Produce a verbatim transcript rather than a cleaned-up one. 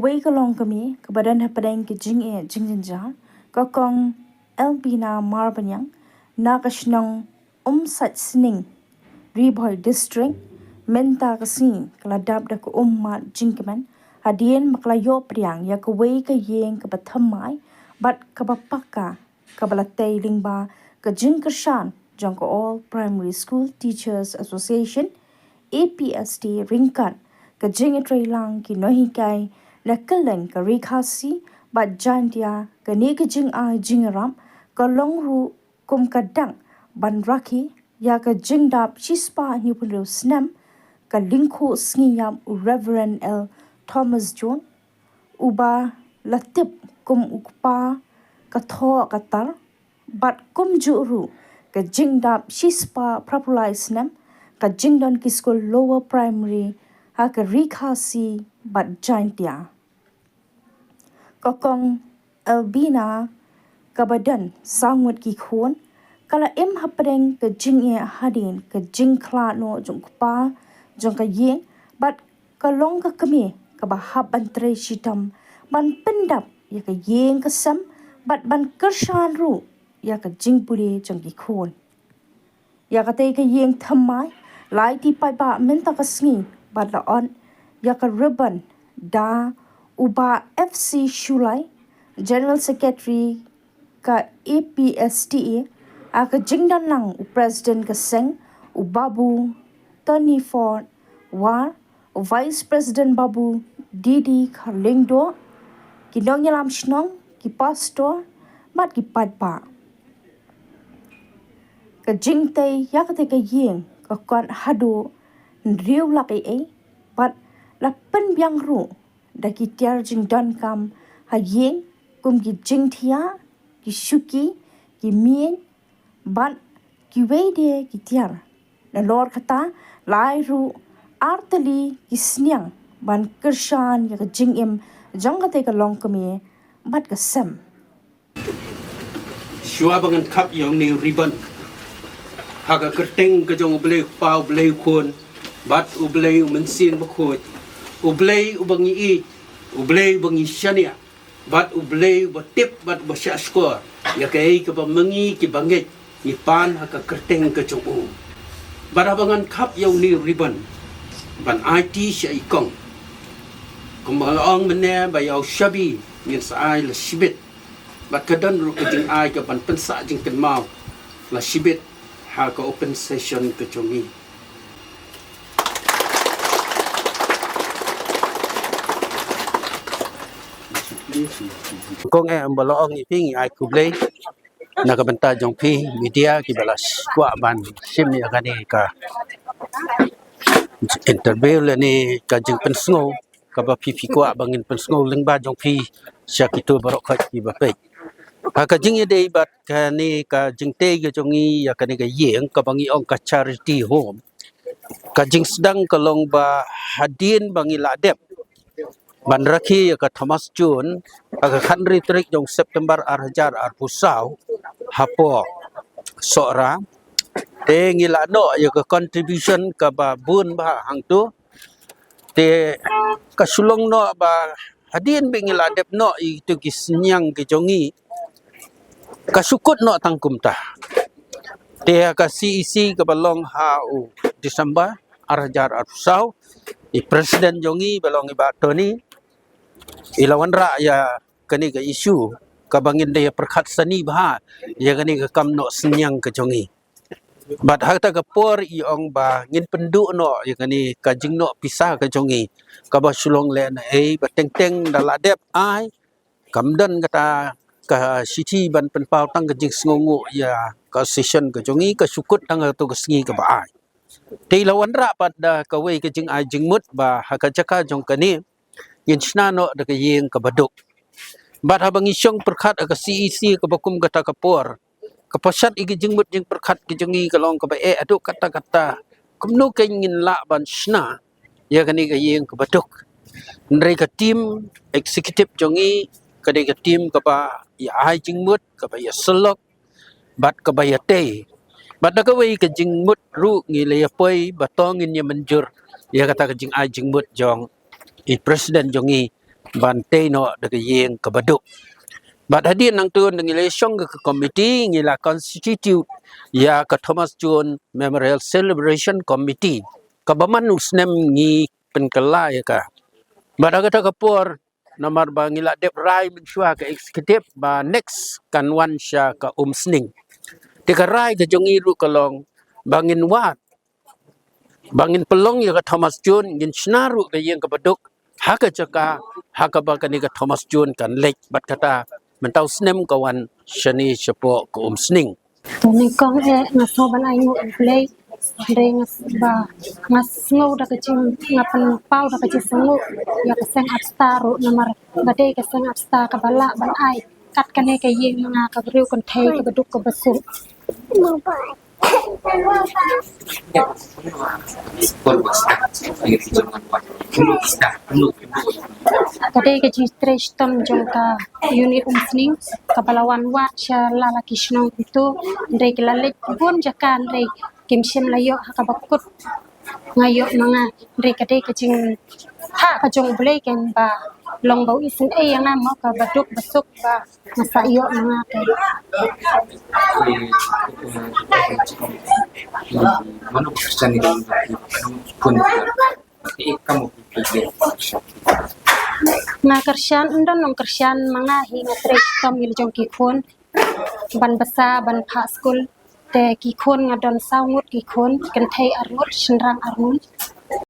Kawei ka longkmie kaba don hapdeng ka jingeh jingjynjar, ka Kong Elbina Marbaniang, na ka shnong Umsaitsning, Ri Bhoi District, mynta ka sngi ka la dap da ka ummat jingkmen hadien ba ka la ïoh pdiang ïa kawei ka ïing kaba thymmai bad kaba paka, kaba la tei lyngba ka jingkyrshan jong ka All Primary School Teachers Association, A P S T, ryngkat ka jingïatreilang ki nonghikai na kylleng ka Ri Khasi bad Jaintia. Kane ka jingai jingïarap ka long ruh kum ka dak ban rakhe ïa ka jingdap shispah hynñiewphew snem ka lyngkhuh sngi ïap u Reverend L Thomas Jones, uba la tip kum u kpa ka thoh ka tar, bad kumjuh ruh ka jingdap shispah phraphew lai snem ka jingdon ki skul lower primary ha ka Ri Khasi bad Jaintia. Ka Kong Elbina, kaba don saw ngut ki khun, ka la im hapdeng ka jingeh hadien ka jingkhlad noh jong u kpa jong ka ïing bad ka long ka kmie kaba hap ban trei shitom ban pyndap ïa ka ïing ka sem bad ban kyrshan ruh ïa ka jingpule jong ki khun. Ïa katei ka ïing thymmai la aiti paidbah mynta ka sngi bad la ot ïa ka ribbon da u Bah F C Shullai, General Secretary ka A P S T A, ha ka jingdon lang u President ka seng, u Babu Tony Ford War, u Vice President Babu D D Kharlyngdoh, ki nongïalam shnong, ki pastor bad ki paidbah. Ka jingtei ïa katei ka ïing ka kot haduh hynriew lak eiei bad la pynbiang ruh da ki tiar jingdonkam ha ïing kum ki jingthiah, ki shuki, ki miej bad kiwei de ki tiar. Nalor kata, la ai ruh artylli ki sniang ban kyrshan ïa ka jingim jong katei ka longkmie bad ka sem. Shuwa ba ngan khap ïa une u ribbon, ha ka kyrteng ka jong U Blei U Kpa, U Blei U Khun bad U Blei U Mynsiem Bakhuid, U Blei uba ngi ïeit, U Blei uba ngi shaniah bad U Blei uba tip bad uba shahshkor ïa kaei kaba ma ngi kiba ngeit ngi pan ha ka kyrteng ka jong u. Bad haba ngan khap ïa une u ribbon ban aiti sha i kong, kumba nga la ong mynne ba ïa u shabi ngin sa ai la shibit. Bad ka don ruh ka jingai ka ban pynsah jingkynmaw la shibit ha ka open session ka jong ngi. Kong, eh, ba la ong ïa phi, ngi ai khublei na ka bynta jong phi media kiba la kwah ban shim ïa kane ka interview lane ka jingpynsngew kaba phi phi kwah ba ngin pynsngew lyngba jong phi sha kito baroh khoit kiba peit. Ha ka jingïadei bad kane ka jingtei ka jong ngi ïa kane ka ïing kaba ngi ong ka charity home, ka jingsdang ka long ba hadien ba ngi la dep ban rakhe ïa ka Thomas Jones ha ka khathynriew tarik jong September ar hajar arphew saw hapoh Sohra, te ngi la noh ïa ka contribution kaba bun bha hangto. Te ka shu long noh ba hadien ba ngi la dep noh ïa kito ki sniang ki jong ngi, ka shu kut noh tang kumta. Te ha ka C E C kaba long ha u December ar hajar arphew saw, i president jong ngi ba long i Bah Tony, i la wanrah ïa kane ka issue kaba ngin da ïa pyrkhat sani bha ïa kane ka kam noh sniang ka jong ngi. Bad ha kata ka por i ong ba ngin pynduh noh ïa kane ka jingnoh pisa ka jong ngi, kaba shu long lehnohei ba teng teng da la dep ai, kam don kata ka shithi ban pynpaw tang ka jingsngewnguh ïa ka session ka jong ngi, ka shu kut tang ha kato ka sngi kaba ai. Te i la wanrah pat da kawei ka jingai jingmut ba ha ka jaka jong kane ngin shna noh da ka ïing kaba duk. Bad haba ngi shong pyrkhat ha ka C E C kaba kum kata ka por, ka pyrshah ïa ki jingmut jingpyrkhat ki jong ngi ka long kaba eh haduh katta katta, kumno kein ngin lah ban shna ïa kane ka ïing kaba duk. Hynrei ka team executive jong ngi ka dei ka team kaba ïa ai jingmut, kaba ïa syllok bad kaba ïa tei. Bad da kawei ka jingmut ruh ngi la ïa poi ba to ngin ïa mynjur ïa kata ka jingai jingmut jong i president jong ngi, ban tei noh da ka ïing kaba duk. Bad hadien nangta da ngi la shong ka committee, ngi la constitute ïa ka Thomas Jones Memorial Celebration Committee kaba man u snem ngi pynkylla ïa ka. Bad ha kata ka por, namar ba ngi la dep rai mynshuwa ka executive ba next kan wan sha ka Umsning. Te ka rai ka jong ngi ruh ka long ba ngin wad, ba ngin pynlong ïa ka Thomas Jones, ngin shna ruh ka ïing kaba duk ha ka jaka ha kaba kane ka Thomas Jones kan leit. Bad kata mynta u snem ka wan shane shapoh ka Umsning. To nyngkong eh nga sngew ban ai nguh ïa U Blei. Hynrei nga s- ba nga sngew da ka jing, nga pynpaw da ka jingsngew ïa ka seng Artstar ruh, namar ba dei ka seng Artstar kaba lah ban ai kat kane ka ïing ïa nga, ka briew kynthei kaba duk kaba suk. Ka dei ka jingtrei shitom jong ka unit Umsning kaba la wan wad sha la la ki shnong kumto. Hynrei ki la leit bun jaka, hynrei kim shym la ïoh ha kaba kut nga ïoh ma nga. Hynrei ka dei ka jingthah ka jong U Blei, ken ba long ba u isynei ïa nga mo, kaba duk ba suk ba nga sa ïoh ma nga te. Nga kyrshan, ym don nongkyrshan ma nga hi, nga trei shitom ïa la jong ki khun ban bsa, ban phah skul. Te ki khun nga don saw ngut ki khun, kynthei ar ngut, shynrang ar ngut.